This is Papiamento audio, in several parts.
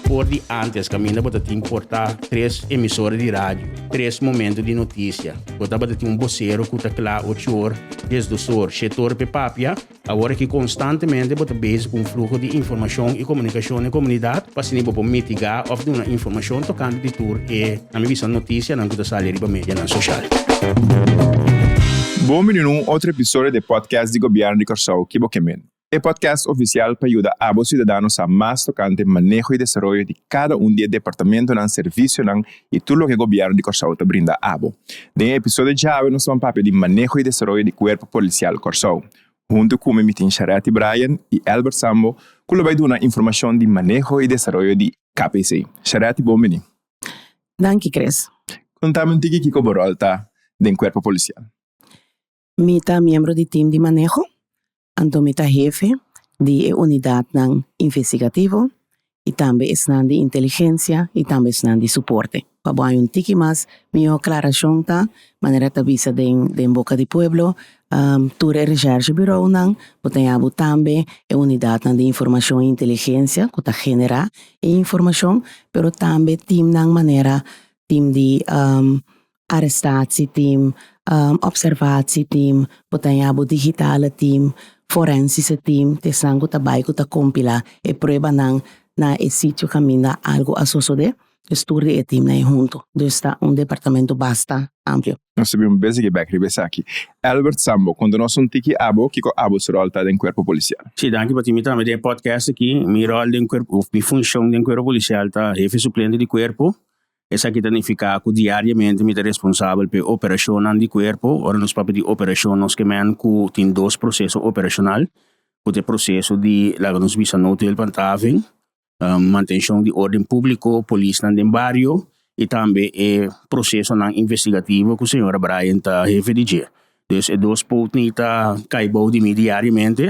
For di antes kaminda bo ta tin por ta tres emisora di radio, tres momento di notisia. Bo tabata tin un bosero ku ta kla ocho or, diesdos or, shete or p'e papia. Awor aki konstantemente bo ta bezig ku un fluho di informashon i komunikashon den komunidat pa asina bo por mitigá òf duna informashon tokante di tur e, na mi bisa, notisianan ku ta sali riba medianan soshal. Bon bini na un otro episodio di e podcast di Gobièrnu di Kòrsou Ki Bo Ke Men? E podcast ofisial pa yuda abo siudadano sa mas tokante maneho i desaroyo di kada un di e departamentonan, servisionan i tur loke Gobièrnu di Kòrsou ta brinda abo. Den e episodio djawe nos ta ban papia di maneho i desaroyo di Kuerpo Polisial Kòrsou. Huntu ku mi mi tin Sharetti Bryan i Elbert Sambo ku lo bai duna informashon di maneho i desaroyo di KPC. Sharetti bon bini. Danki Chris. Kontami un tiki kiko bo ròl ta den Kuerpo Polisial. Mi ta miembro di tim di maneho, anto mi ta hefe di e unidatnan investigativo i tambe esnan di inteligensia i tambe esnan di suporte. Pa bo haña un tiki mas mihó klarashon ta, manera ta bisa den den boka di pueblo, tur e reshèrsheburounan bo ta haña bo tambe e unidatnan di informashon i inteligensia ku ta generá e informashon, pero tambe timnan manera tim di arrestatieteam, observatieteam, bo ta haña bo digitale team, forensische team, ta esnan ku ta bai ku ta kompilá e pruebanan na e sitio kaminda algu a sosodé. Dus tur di e teamnan ei huntu. Dus ta un departamento basta amplio. Nos ta bin bes aki bek riba esaki. Albert Sambo, konta nos un tiki abo kiko abo su ròl ta den Kuerpo Polisial. Sí, danki pa tin mi tambe den e podcast aki. Mi ròl den kuerpo, of mi funshon den Kuerpo Polisial ta hefe suplente di kuerpo. Esaki ta nifiká ku diariamente mi ta responsabel pa e operashonnan di kuerpo. Ora nos papia di operashon nos ke men ku tin dos proseso operashonal, ku ta e proseso di laga nos bisa noodhulphandhaving, mantenshon di orden públiko, polisnan den bario i tambe e prosesonan investigativo ku señora Brian ta hefe di dje. Dus e dos poutnan ta kai bou di mi diariamente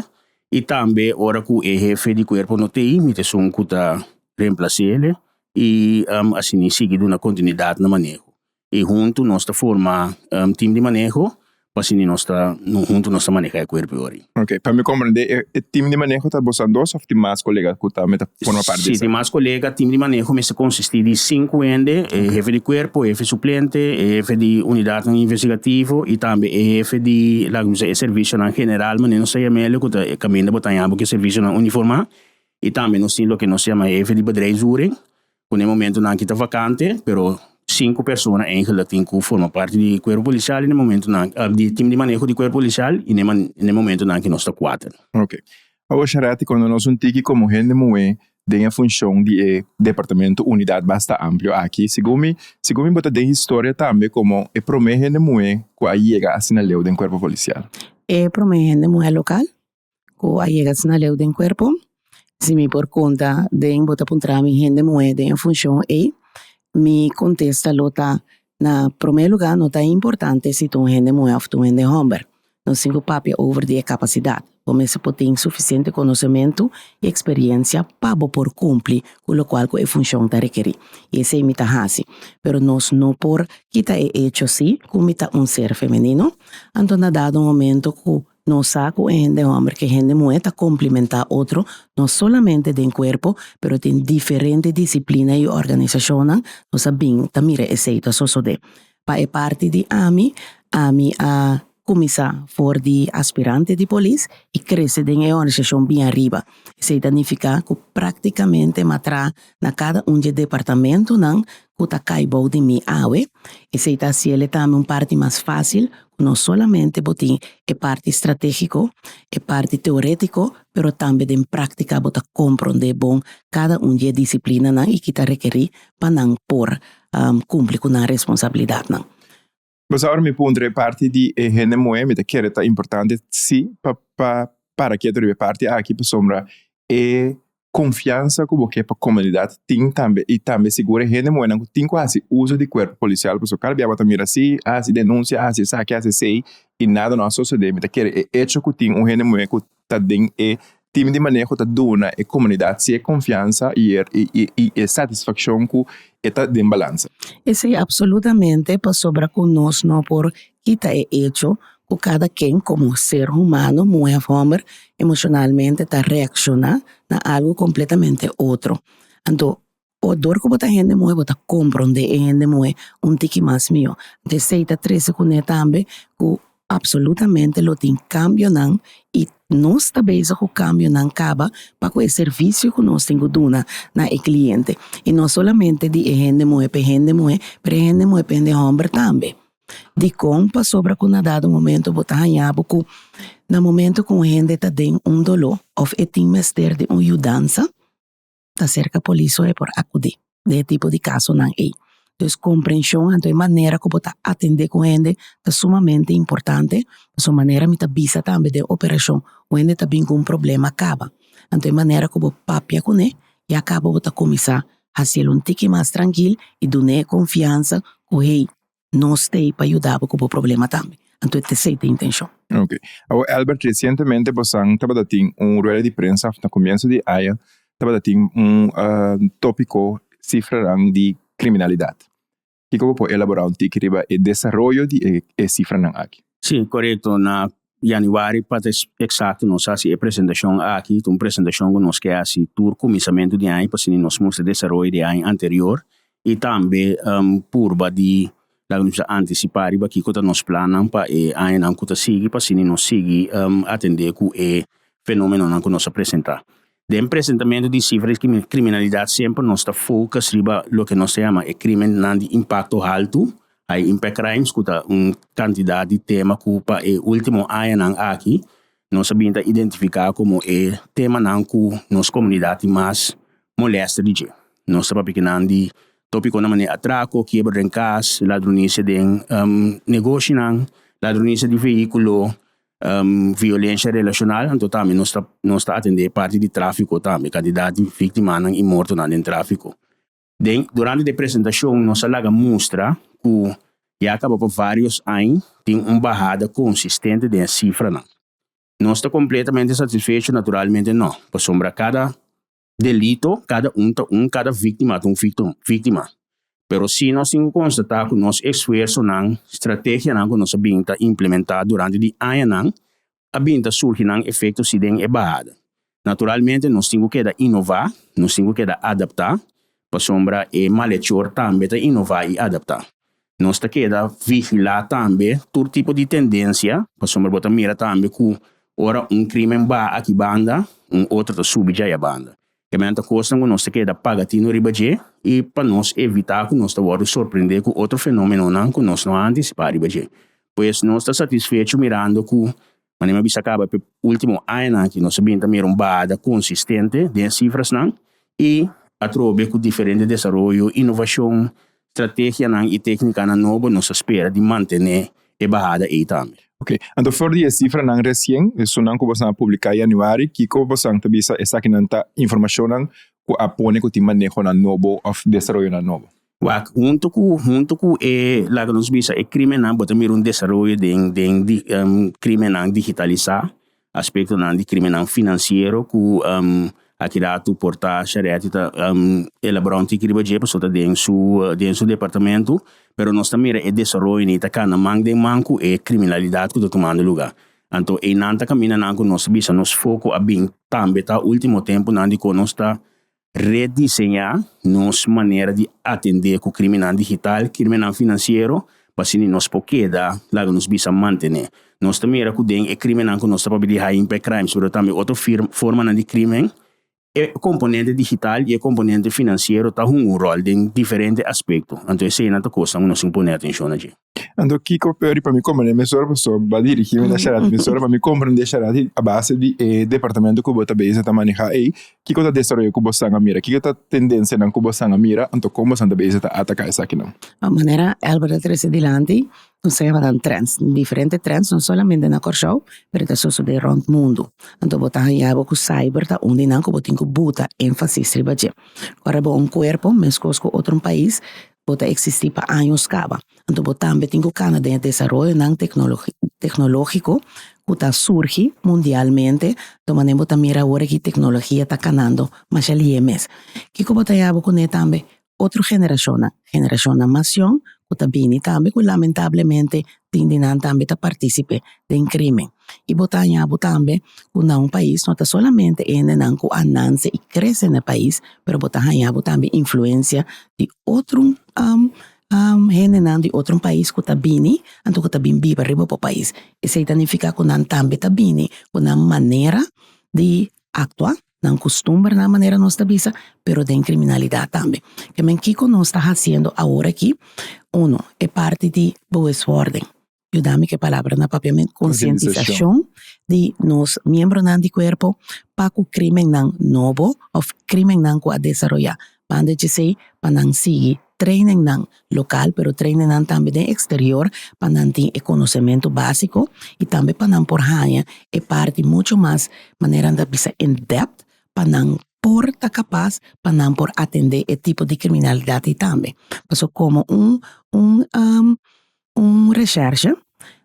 i tambe ora ku e hefe di kuerpo no t'ei mi ta esun ku ta remplas'é. I asina sigui duna kontinuidat na maneho. I huntu nos ta forma tim di maneho pa asina nos ta huntu nos ta maneha e kuerpo e ora. Ok, pa mi komprende e tim di maneho ta boso dos òf tin mas kolega ku tambe ta forma parti di esaki? Si, tin mas kolega. Tim di maneho mester konsistí di sinku hende, e hefe di kuerpo, e hefe suplente, e hefe di unidatnan investigativo i tambe e hefe di laga mi bisa e servisionan general manera nos ta yam'el ku ta e kaminda bo ta haña bo ku e servisionan uniformá. I tambe nos tin loke nos yama hefe di bedrijfsvoering, ku na e momentunan aki ta vakante, pero sinku persona eigenlijk tin ku forma parti di kuerpo polisial i na e momentunan di tim di maneho di kuerpo polisial i na e momentunan aki nos ta kuater. Ok. Awor Sharati, konta nos un tiki komo hende muhé den e funshon di e departamento unidat basta amplio aki. Segun mi, segun mi bo ta den historia tambe komo e promé hende muhé ku a yega asina leu den kuerpo polisial. E promé hende muhé lokal? Ku a yega asina leu den kuerpo, si mi por konta den bo ta puntra mi hende muhé den e funshon ei, mi kontesta lo ta, na promé lugá no ta importante si ta un hende muhé òf ta un hende hòmber. Nos tin ku papia over di e kapasidat. Bo mester por tin sufisiente konosementu i eksperiensia pa bo por kumpli ku lokual ku e funshon ta rekerí. I esei mi ta hasi. Pero nos no por kita e echo sí ku mi ta un ser femenino, anto na dado momento ku Nos sa ku e hende hòmber ku e hende muhé ta komplimentá otro no solamente den kuerpo, pero den diferente disiplina i organisashonnan. Nos a bin ta mira esei ta sosodé. Pa e parti di ami, ami a kuminsá for di aspirante di polis i krese den e organisashon bin ariba. Esei ta nifiká ku práktikamente m'a traha na kada un dje departamentonan ku ta kai bou di mi awe. Esei ta hasiel e tambe un parti mas fásil ku no solamente bo tin e parti stratégiko, e parti teorétiko, pero tambe den práktika bo ta komprondé bon kada un di e disiplinanan i ki ta rekerí pa nan por kumpli ku nan responsabilidatnan. Pues awor mi puntra e parti di e hende muhé, mi ta kere ta importante si pa pa para ketu riba e parti aki pasobra e konfiansa ku bo ke pa komunidat tin tambe i tambe sigur e hende muhénan ku tin ku hasi uso di kuerpo polisial pasobra kada bia bo ta mira si a hasi denunsia a hasi esaki a hasi esei i nada no a sosode mi ta kere e echo ku tin un hende muhé ku ta den e team di maneho ta duna e komunidat si e konfiansa i i e satisfakshon ku e ta den balansa. Esei absolutamente pasobra ku nos no por kita e echo ku kada ken komo ser humano, muhé òf hòmber, emoshonalmente ta reakshoná na algu kompletamente otro. Anto. O dor ku bo ta hende muhé bo ta komprondé e hende muhé un tiki mas mihó. Anto esei ta trese kuné tambe ku absolutamente lo tin kambionan i nos ta bezig ku kambionan kaba pa ku e servisio ku nos tin ku duna na e kliente. I no solamente di e hende muhé pa e hende muhé, pero e hende muhé pa e hende hòmber tambe. Dikon? Pasobra ku na dado momento bo ta haña bo ku na momento ku un hende ta den un doló òf e tin mester di un yudansa, ta serka polis so e por akudí den e tipo di kasonan ei. Dus komprenshon anto e manera ku bo ta atendé ku hende ta sumamente importante, pasobra manera mi ta bisa tambe den operashon un hende ta bin ku un problema kaba, anto e manera ku bo papia kuné ya kaba bo ta kuminsá hasiel un tiki mas trankil i dun'é e konfiansa ku hey, Nos t'ei pa yuda bo ku bo problema tambe. Anto e t'esei ta intenshon. Ok. Awor Albert, resientemente bosan tabata tin un rueda di prensa of na komienso di aña tabata tin un topiko sifranan di kriminalidat. Kiko bo por elabora un tiki riba e desaroyo di e sifranan aki? Sí, korekto. Na yanüari pa ta eksakto nos hasi e presentashon aki. Ta un presentashon ku nos ke hasi tur kuminsamentu di aña pa asina nos mustra desaroyo di e aña anterior i tambe purba di laga nos bisa antisipá riba kiko ta nos plannan pa e añanan ku ta sigui pa asina nos sigui atendé ku e fenómenonan ku nos a presentá. Den presentamentu di sifra di kriminalidat semper nos ta focus riba loke nos ta yama e krimennan di impakto haltu, high impact crimes, ku ta un kantidat di tema ku pa e último añanan aki nos a bin ta identifiká komo e temanan ku nos komunidat tin mas molèster di dje. Nos ta papia kinan di tópikonan manera atrako, kiebra den kas, ladronisia den negoshinan, ladronisia di vehíkulo, Violencia relacional, anto tambe nos ta nos ta atende e parti di trafico tambe, cantidad di victimanan y mortonan den trafico. Den durante di e presentacion nos a laga mustra cu ya caba pa varios añ tin un bahada consistente den e cifranan. Nos ta completamente satisfecho? Naturalmente no, pasobra cada delito, kada un ta un, kada víktima ta un víktima. Pero sí nos tin ku konstatá ku nos esfuersonan, strategianan ku nos a bin ta implementá durante di añanan a bin ta surgi nan efekto sí den e bahada. Naturalmente nos tin ku keda inová, nos tin ku keda adaptá, pasobra e malechor tambe ta inová i adaptá. Nos ta keda vigilá tambe tur tipo di tendensia, pasobra bo ta mira tambe ku ora un krimen baha aki banda, un otro ta subi djaya banda. E menta kosnan ku nos ta keda paga tino riba dje i pa nos evitá ku nos ta wòrdu sorprendé ku otro fenómenonan ku nos no a antisipá riba dje. Pues nos ta satisfecho mirando ku, manera mi a bisa kaba, p'e último añanan aki nos a bin ta mira un bahada konsistente den e sifrasnan i atrobe ku diferente desaroyo, inovashon, Strategianan i téknikanan nobo nos ta spera di mantené e bahada ei tambe. Ok, anto for di e sifranan resien, esunnan ku bosan a publiká yanüari, kiko bosan ta bisa esakinan ta informashonnan ku a pone ku tin manehonan nobo òf desaroyonan nobo? Wak, huntu ku huntu ku e laga nos bisa e krimennan bo ta mira un desaroyo den den di krimennan digitalisá, aspektonan di krimennan finansiero ku aki ratu por ta Sharetti ta elaborá un tiki riba dje pasobra ta den su den su departamento, pero nos ta mira e desaroyo ni ta kana man den man ku e kriminalidat ku ta tumando lugá. Anto einan ta kaminda nan ku nos ta bisa nos foko a bin tambe ta último tempunan dikon nos ta rediseñá nos manera di atendé ku krimennan digital, krimennan finansiero, pa asina nos por keda laga nos bisa mantené. Nos ta mira ku den e krimennan ku nos ta papia di high impact crimes, pero tambe otro formanan di krimen, e komponente digital i e komponente finansiero ta hunga un ròl den diferente aspekto. Anto eseinan ta kosnan ku nos tin ku pone atenshon na dje. Anto kiko peri pa mi komprende mesora pasobra bo a dirigi mi na Sharati mesora pa mi komprende Sharati a base di e departamento ku bo ta bezig ta maneha ei kiko ta desaroyo ku bosan a mira kiko ta tendensianan ku bosan a mira anto kon bosan ta bezig ta ataka esakinan. Manera Albert a trese dilanti nos ta yama nan trends diferente trends no solamente na Kòrsou pero ta sosode rònt mundu anto bo ta haña bo ku cyber ta un di nan ku bo tin ku buta énfasis riba dje ora bo un kuerpo meskos ku otro pais bo ta eksistí pa años kaba. Anto bo tambe tin ku kana den e desaroyonan teknológiko ku ta surgi mundialmente. Anto manera bo ta mira awor aki teknologia ta kanando masha lihe mes. Kiko bo ta yaba kuné tambe? Otro generashonnan, generashonnan mas yòn ku ta bini tambe ku lamentablemente tin di nan tambe ta partísipe den krimen. I bo ta haña bo tambe ku na un pais no ta solamente e hendenan ku a nanse i krese na e pais, pero bo ta haña bo tambe influensia di otro hendenan di otro pais ku ta bini anto ku ta bin biba riba bo pais. Esei ta nifiká ku nan tambe ta bini ku nan manera di aktua, nan kustumbernan manera nos ta bisa, pero den kriminalidat tambe. Ke men kiko nos ta hasiendo awor aki? Uno, e parti di bewustwording. Yuda mi ku e palabra na papiamentu, konsientisashon di nos miembronan di kuerpo pa ku krimennan nobo òf krimennan ku a desaroyá. Banda djesei pa nan sigui trainingnan lokal pero trainingnan tambe den eksterior pa nan tin e konosementu básiko i tambe pa nan por haña e parti muchu mas manera nan ta bisa in depth pa nan por ta kapas pa nan por atendé e tipo di kriminalidat ei tambe. Pasobra komo un un un reshèrshe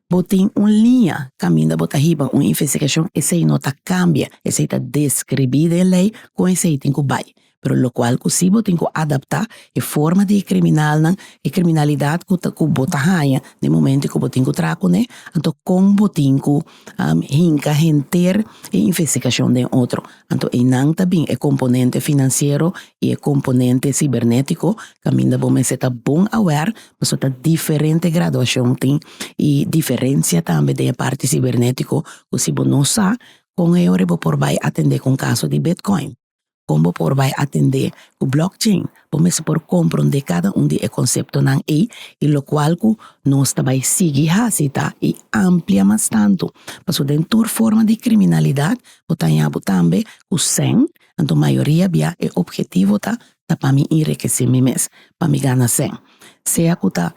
bo tin un liña kaminda bo ta hiba un investigashon esei no ta kambia esei ta deskribí den lei kon esei tin ku bai pero lokual ku si bo tin ku adaptá e forma di e kriminalnan e kriminalidat ku ta ku bo ta haña den momento ku bo tin ku traha kuné anto kon bo tin ku hinka henter e investigashon den otro anto einan ta bin e komponente finansiero i e komponente sibernétiko kaminda bo mester ta bon awèr Pasobra ta diferente graduacion tin y diferencia tambe den e parti cibernetico cu si bo no sa con e ora bo por bay atende cu un caso di bitcoin, con bo por bay atende cu blockchain, bo mester por comprende cada un di e conceptonan ey y locual cu nos ta bay sigui haci ta y amplia mas tanto. Pasobra den tur forma di criminalidad bo ta haña bo tambe cu cen, anto mayoria bia e objetivo ta ta pa mi enrikesé mi mes, pa mi gana sèn. Sea ku ta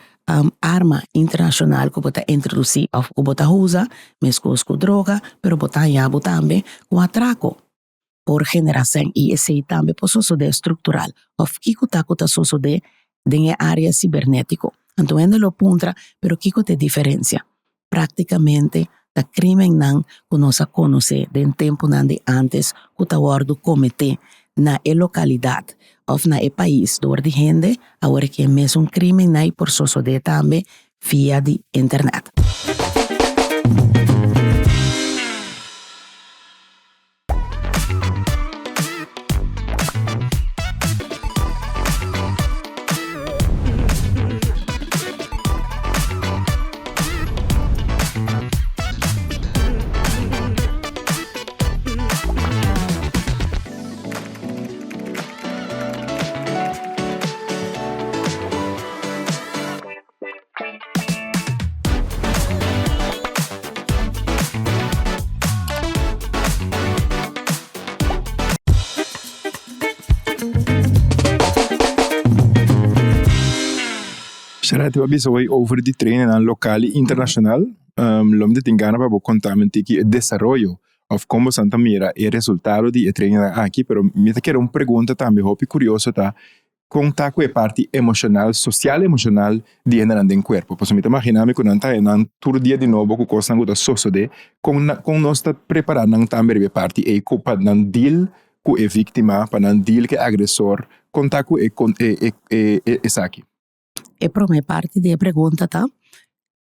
arma internashonal ku bo ta introdusí òf ku bo ta usa, meskos ku droga, pero bo ta haña bo tambe ku atrako por generá sèn i esei tambe por sosodé struktural. Òf kiko ta ku ta sosodé den e área sibernétiko? Anto hende lo puntra, pero kiko ta e diferensia? Práktikamente ta krímennan ku nos a konosé den tempunan di ántes ku ta wòrdu kometé na e lokalidat òf na e pais dor di hende, awor e ke e mesun krímennan ei por sosodé tambe via di internet. Sharette, bo a bisa hoy over di trainingnan local y internacional. Lo mi ta tin gana pa bo conta mi un tiki e desaroyo of con boso ta mira e resultado di e trainingnan aki. Pero mi ta kere un pregunta tambe hopi curioso ta, Kon ta ku e parti emoshonal, sosial emoshonal di hendenan den kuerpo? Pasobra mi ta magina mi ku nan ta haña nan tur dia di nobo ku kosnan ku ta sosodé. Kon kon nos ta prepará nan tambe riba e parti ei ku pa nan deal ku e víktima, pa nan deal ku e agresor? Kon ta ku e e e esaki? E promé parti di e pregunta ta,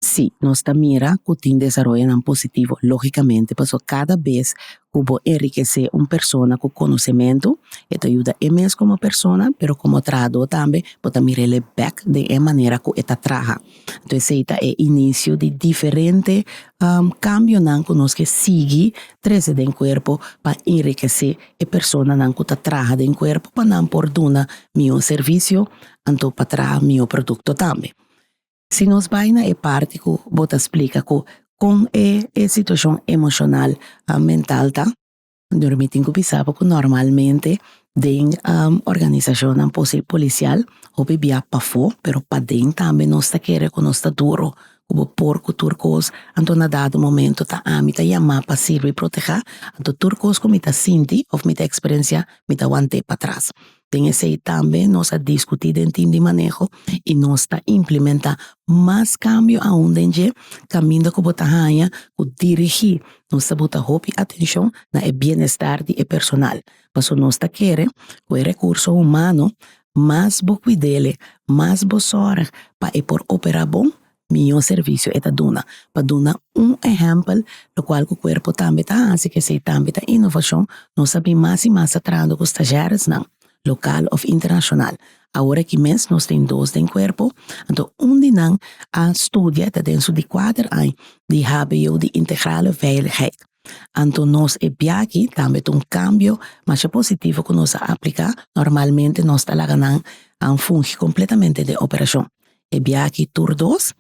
Sí, nos ta mira ku tin desaroyonan positivo, lógikamente, pasobra kada bes ku bo enrikesé un persona ku konosementu, e ta yuda e mes komo persona, pero komo trahadó tambe bo ta mir'el bèk den e manera ku e ta traha. Anto esei ta e inisio di diferente kambionan ku nos ke sigui trese den kuerpo pa enrikesé e personanan ku ta traha den kuerpo pa nan por duna mihó servisio, anto pa traha mihó produkto tambe. Si nos bai na e parti ku bo ta splika ku kon e e situashon emoshonal mental ta, dor mi tin ku bisa bo ku normalmente den organisashonnan polisial hopi bia pafó pero paden tambe nos ta kere ku nos ta duro ku bo por ku tur kos anto na dado momento ta ami ta yama pa sirbi protehá anto tur kos ku mi ta sinti òf mi ta eksperensiá mi ta want'é patras. Den esei tambe nos a diskutí den tim di maneho i nos ta implementá mas kambio aun den dje kaminda ku bo ta haña ku dirigí. Nos ta buta hopi atenshon na e bienestar di e personal, pasobra nos ta kere ku e rekurso humano mas bo kuid'el, mas bo sòrg pa e por operá bon. mihó servisio e ta duna. Pa duna un ehèmpel, lokual ku kuerpo tambe ta hasi, ku esei tambe ta inovashon, nos a bin mas i mas ta trahando ku stazjèresnan, lokal òf internashonal. Awor aki mes nos tin dos den kuerpo, anto un di nan a studia, ta den su di kuater aña di hbo di integrale veiligheid. Anto nos e biaha tambe ta un kambio masha positivo ku nos a apliká. Normalmente nos ta laga nan fungi kompletamente den operashon. E biaha tur dos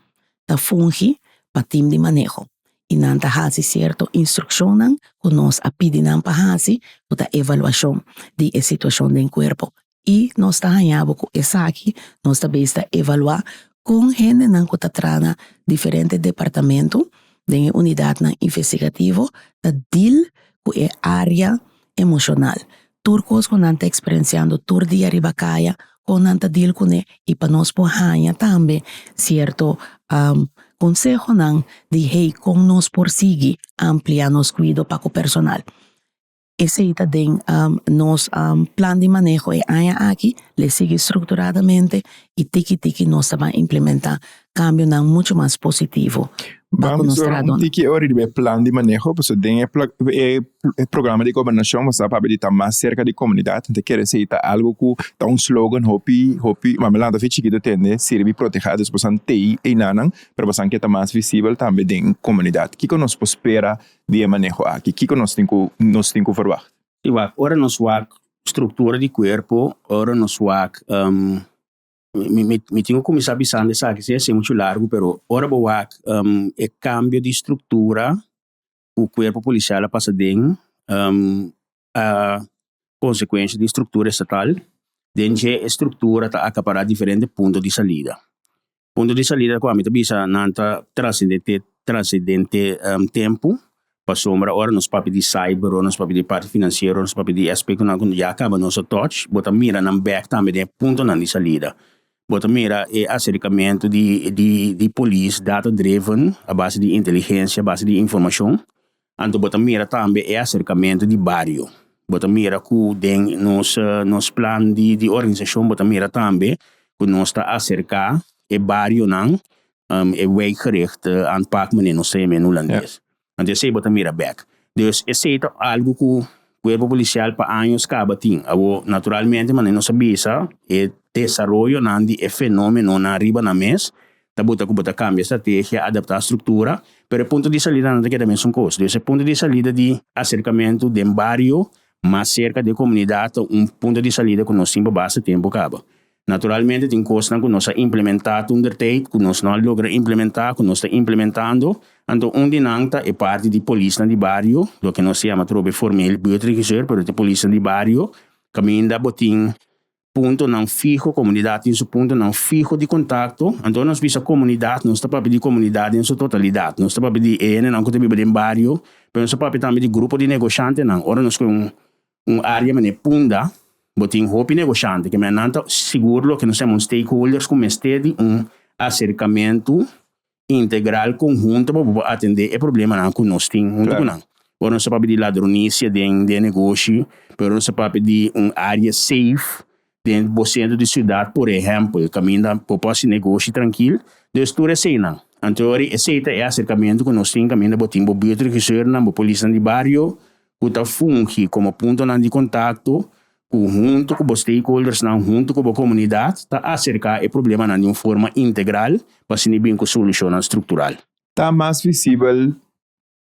ta fungi pa tim di maneho i nan ta hasi sierto instrukshonnan ku nos a pidi nan pa hasi ku ta evaluashon di e situashon den kuerpo. I nos ta haña bo ku esaki nos ta bes ta evaluá kon hendenan ku ta traha na diferente departamento den e unidatnan investigativo ta deal ku e área emoshonal. Tur kos ku nan ta eksperensiando tur dia riba kaya, kon nan ta deal kuné i pa nos por haña tambe sierto konsehonan di hey kon nos por sigui amplia nos kuido pa ku personal. Esei ta den nos plan di maneho e aña aki, le sigui strukturadamente i tiki tiki nos ta ban implementá kambionan muchu mas positivo pa ku nos trahadónan. Un tiki ora riba e plan di maneho, pasobra den e programa di gobernashon bo sa papia di ta mas serka di komunidat, ta kere esei ta algu ku ta un slogan hopi hopi, mami lanta fi chikitu tende sirbi protehá, dus bosan tei einanan, pero bosan ke ta mas visibel tambe den komunidat. Kiko nos por spera di e maneho aki? Kiko nos tin ku nos tin ku verwagt? Si wak, ora nos wak struktura di kuerpo, ora nos wak mi mi mi tin ku kuminsá bisando esaki si esei muchu largu pero ora bo wak e kambio di struktura ku kuerpo polisial a pasa den a konsekuensia di struktura estatal, den dje e struktura ta akapará diferente punto di salida. Punto di salida ku ami ta bisa nan ta trasendente trasendente tempu pasobra ora nos papia di cyber, ora nos papia di parti finansiero, ora nos papia di aspektonan ku ya kaba nos a touch, bo ta mira nan bèk tambe den e puntonan di salida. Bo ta mira e aserkamentu di di di polis data driven a base di inteligensia, a base di informashon. Anto bo ta mira tambe e aserkamentu di bario. Bo ta mira ku den nos nos plan di di organisashon bo ta mira tambe ku nos ta aserká e barionan e wijkgericht aanpak manera nos ta yama en hulandes. Anto esei bo ta mira bèk. Dus esei ta algu ku kuerpo polisial pa años kaba tin. Awor naturalmente manera nos a bisa e desaroyonan di e fenomenonan riba nan mes ta buta ku bo ta kambia strategia, adaptá struktura, pero e punto di salida nan ta keda mesun kos. Dus e punto di salida di aserkamentu den bario mas serka di e komunidat ta un punto di salida ku nos tin pa basta tempu kaba. Naturalmente tin kosnan ku nos a implementá toentertijd ku nos no a logra implementá, ku nos ta implementando. Anto un di nan ta e parti di polisnan di bario, loke nos ta yama atrobe formeel buurtregisseur, pero ta polisnan di bario kaminda bo tin Puntonan fiho, Komunidat tin su puntonan fiho di kontakto. Anto nos bisa komunidat, nos ta papia di komunidat den su totalidat. Nos ta papia di e hendenan ku ta biba den bario, pero nos ta papia tambe di grupo di negoshantenan. Ora nos kohe un un área manera Punda, bo tin hopi negoshante ke nan ta sigur loke nos yama un stakeholders ku mester di un aserkamentu integral konhunto pa bo por atendé e problemanan ku nos tin huntu ku nan. Ora nos ta papia di ladronisia den den negoshi, pero ora nos ta papia di un área safe den bo sentro di siudat por ehèmpel kaminda bo por hasi negoshi trankil. Dus tur eseinan. Anto ora esei ta e aserkamentu ku nos tin kaminda bo tin bo buurtregisseurnan, bo polisnan di bario ku ta fungi komo puntonan di kontakto ku huntu ku bo stakeholdersnan, huntu ku bo komunidat ta aserká e problemanan di un forma integral pa asina bin ku solushonnan struktural. Ta mas visibel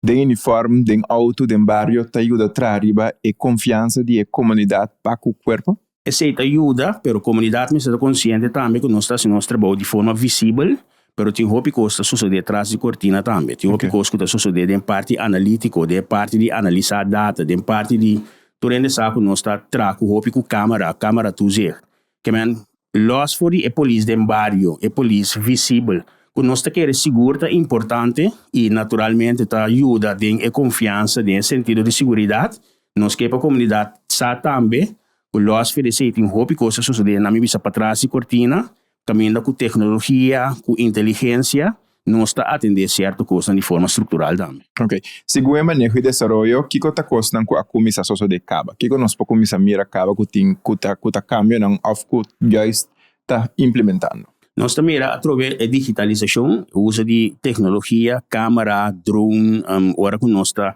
den uniform, den outo, den bario ta yuda traha riba e konfiansa di e komunidat pa ku kuerpo? Esei ta yuda, pero komunidat mester ta konsiente tambe ku nos ta hasi nos trabou di forma visibel, pero tin hopi kos ta sosodé tras di kortina tambe. Tin hopi kos ku ta sosodé den parti analítiko, den e parti di analisá data, den parti di tur hende sa ku nos ta traha ku hopi ku kámara, kámara toezicht. Ke men lòs for di e polis den bario, e polis visibel, ku nos ta kere sigur ta importante i naturalmente ta yuda den e konfiansa, den e sentido di siguridat. Nos ke pa komunidat sa tambe ku lòs for di esei tin hopi kos ta sosodé, nan mi bisa patras di kortina, kaminda ku teknologia, ku inteligensia, nos ta atendé sierto kosnan di forma struktural tambe. Ok. Segun e maneho i desaroyo, kiko ta kosnan ku a kuminsá sosodé kaba? Kiko nos por kuminsá mira kaba ku tin ku ta ku ta kambionan òf ku juist ta implementando? Nos ta mira atrobe e digitalisashon, uso di teknologia, kámara, drone, ora ku nos ta,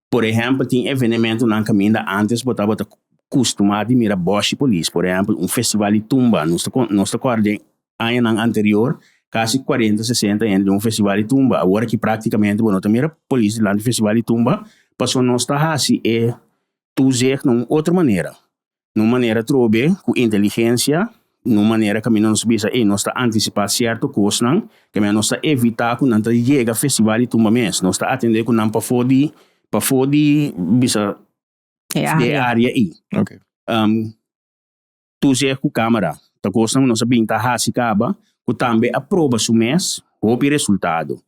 por ehèmpel tin evenementonan kaminda ántes bo tabata kustumá di mira bòshi polis, por ehèmpel un festival di tumba, nos ta nos ta kòrda den añanan anterior kasi kuarenta, sesenta hende den un festival di tumba, awor aki práktikamente bo no ta mira polis dilanti festival di tumba, pasobra nos ta hasi e toezicht na un otro manera. Na un manera trobe ku inteligensia, na un manera kaminda nos bisa ey nos ta antisipá sierto kosnan, kaminda nos ta evitá ku nan ta yega festival di tumba mes. Nos ta atendé ku nan pafó di pafó di bisa E di e área. área ei. Ok. Toezicht ku kámara ta kosnan ku nos a bin ta hasi kaba ku tambe a proba su mes hopi resultado.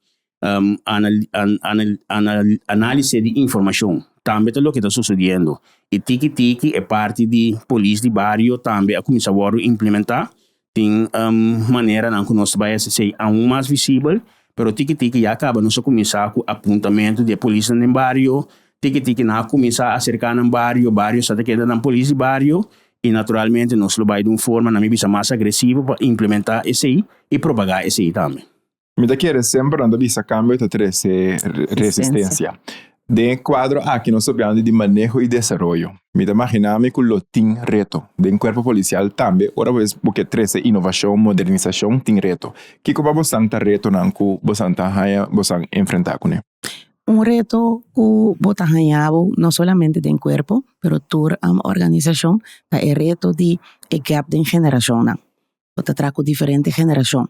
Análise di informashon tambe ta loke ta sosodiendo i tiki tiki e parti di polis di bario tambe a kuminsá wòrdu implementá. Tin maneranan ku nos ta bai hasi esei aun mas visibel, pero tiki tiki ya kaba nos a kuminsá ku apuntamentu di e polisnan den bario, tiki tiki nan a kuminsá aserká nan bario, bario sa ta keda nan polis di bario i naturalmente nos lo bai di un forma nan mi bisa mas agresivo pa implementá esei i propagá esei tambe. Mi ta kere semper nan ta bisa cambio ta trece resistencia. Den e cuadro aki nos ta hablando di maneho y desaroyo. Mi ta magina mi cu lo tin reto. Den cuerpo policial tambe ora bo bo ke trece innovacion, modernisacion tin reto. Kico pa bosan ta retonan cu bosan ta haya bosan enfrenta cune? Un reto cu bo ta haya bo no solamente den cuerpo pero tur organisacion ta e reto di e gap den generacionnan. Bo ta traha cu diferente generacion.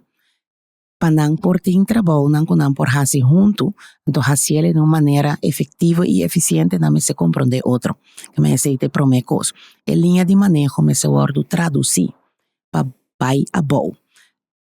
Pa nan por tin trabounan ku nan por hasi huntu, anto hasiel den un manera efektivo i efisiente nan mester komprondé otro. Keme esei ta e promé kos. E liña di maneho mester wòrdu tradusí pa bai abou.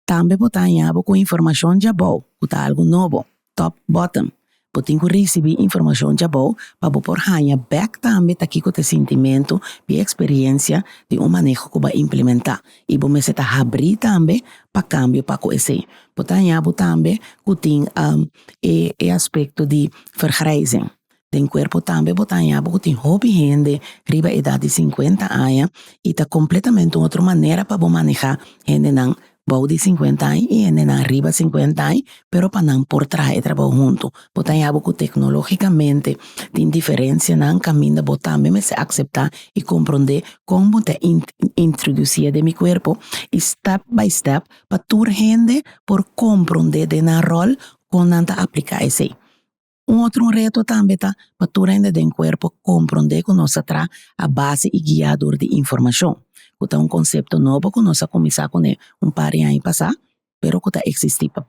Tambe bo ta haña bo ku informashon djabou ku ta algu nobo, top bottom. Bo tin ku risibí informashon djabou pa bo por haña bèk tambe ta kiko ta e sintimentu di e eksperiensia di un maneho ku bo a implementá. I bo mester ta habrí tambe pa kambio pa ku esei. Bo ta haña bo tambe ku tin e e aspekto di vergrijzing. Den kuerpo tambe bo ta haña bo ku tin hopi hende riba edat di sinkuenta aña i ta kompletamente un otro manera pa bo manehá hendenan bou di sinkuenta aña i hendenan riba sinkuenta aña, pero pa nan por traha e trabou huntu. Bo ta haña bo ku teknológikamente tin diferensianan kaminda bo tambe mester akseptá i komprondé kon bo ta introdusí e den mi kuerpo i step by step pa tur hende por komprondé den nan ròl kon nan ta apliká esei. Un otro reto tambe ta pa tur hende den kuerpo komprondé ku nos ta traha a base i guiá dor di informashon, ku ta un konsepto nobo ku nos a kuminsá kuné un par di aña pasá, pero ku ta eksistí pa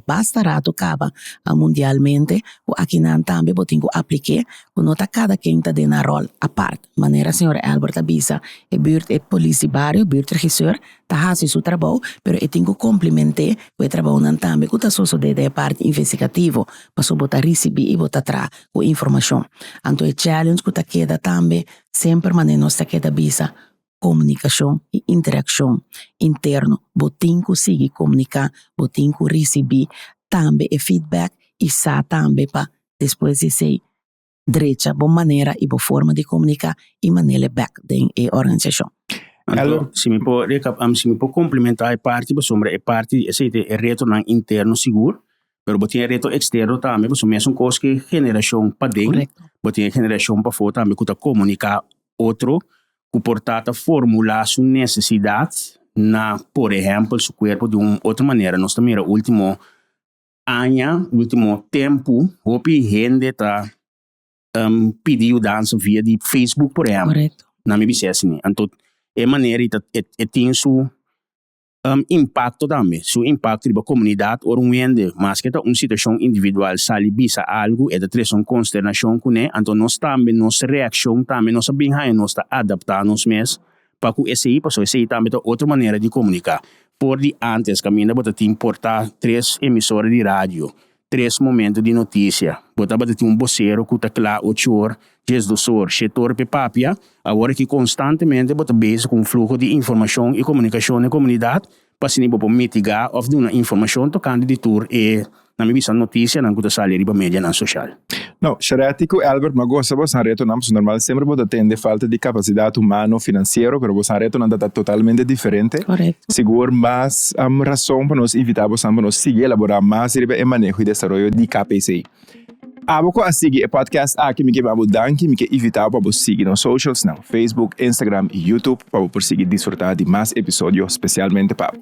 basta rato kaba mundialmente, ku akinan tambe bo tin ku aplik'é, ku no ta kada ken ta den nan ròl apart. Manera señor Albert a bisa, e buurt, e polis di bario, buurtregisseur, ta hasi su trabou, pero e tin ku kompliment'é ku e trabounan tambe ku ta sosodé den e parti investigativo, pasobra bo ta risibí i bo ta traha ku informashon. Anto e challenge ku ta keda tambe semper manera nos ta keda bisa, komunikashon i interakshon interno. Bo tin ku sigui komuniká, bo tin ku risibí tambe e feedback i sa tambe pa despues di esei drecha bo manera i bo forma di komuniká i manel'e bèk den e organisashon. Anto, si mi por recap, si mi por complementa e parti pasobra e parti di esei ta e retonan interno sigur, pero bo tin e reto externo tambe pasobra mesun kos ku e generashon paden, bo tin e generashon pafó tambe ku ta komuniká otro ku por ta ta formulá su nesesidat na por ehèmpel su kuerpo di un otro manera. Nos ta mira ultimo aña, ultimo tempu, hopi hende ta pidi yudansa via di Facebook por ehèmpel. Korekto. Na mi bisa asina. Anto e manera ei ta e tin su impakto tambe, su impakto riba komunidat ora un hende maske ta un situashon individual sali bisa algu e ta trese un konsternashon kuné, anto nos tambe nos reakshon tambe nos a bin haña nos ta adaptá nos mes pa ku esei, pasobra esei tambe ta otro manera di komuniká. For di ántes kaminda bo ta tin por ta tres emisora di radio, tres momento di notisia, bo tabata tin un bosero ku ta kla ocho or. diesdos or, shete or p'e papia. Awor aki konstantemente bo ta bezig ku un fluho di informashon i komunikashon na e komunidat pa asina bo por mitigá òf duna informashon tokante di tur e, na mi bisa, notisianan ku ta sali riba medianan soshal. No, Sharetti ku Albert, m'a gosa bosan retonan, pasobra normal semper bo ta tende falta di kapasidat humano, finansiero, pero bosan retonan ta ta totalmente diferente. Korekto. Sigur mas rason pa nos invitá bosan pa nos sigui elaborá mas riba e maneho i desaroyo di KPC. Abo ku a sigui e podcast aki mi ke ba bo danki, mi ke invitá bo pa bo sigui nos socials nan, Facebook, Instagram i YouTube pa bo por sigui disfrutá di mas episodio spesialmente pa bo.